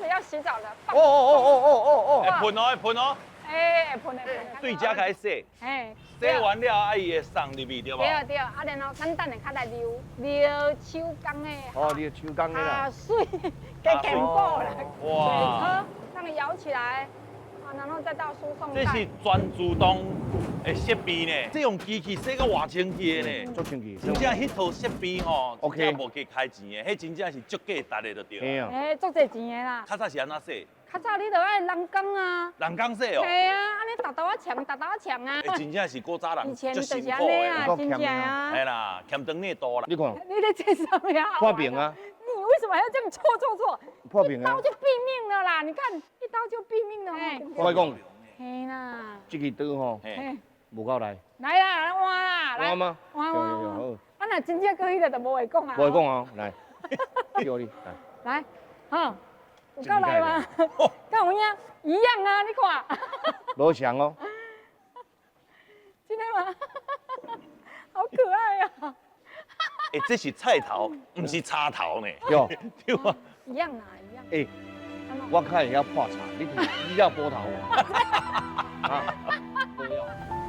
始要洗澡了。哦哦哦哦哦哦會噴哦，會噴哦。哎，會噴會噴。對遮開始洗，洗完了啊，伊會送入去對無？對對，啊，然後簡單的較來溜溜手工的。哦，溜手工的啦。啊，水加健保啦。哇！讓它搖起來，啊，然後再到輸送帶。這是全自動的設備呢，這用機器洗到偌清氣的呢。足清氣。真正彼套設備吼， OK，無加開錢的，彼真正是足價值的就對。嘿啊。欸，足濟錢的啦。較早是按怎洗？較早你著愛人工啊。人工洗哦。嘿啊，按呢沓沓仔牆，沓沓仔牆啊。欸，真正是古早人以前足就是辛苦的。按呢啊，真正啊。嘿啦，欠長領多啦。你看。你咧這啥物啊？破病啊！你為什麼還要這樣錯錯錯？破病啊！一刀就斃命了啦！你看，一刀就斃命了。我講。嘿啦。這支刀吼，無夠來。來啦，來換啦，換嗎？換換。好。啊，若真正過彼個就無話講啊。無話講哦，來，叫你來。來，好，有夠來嗎？敢有影？一樣啊，你看。無像哦。真的嗎？好可愛啊！欸，這是菜頭，毋是柴頭呢。對。對啊。一樣啦，一樣。欸，我較會曉破柴，你你曉剝頭無？啊，無。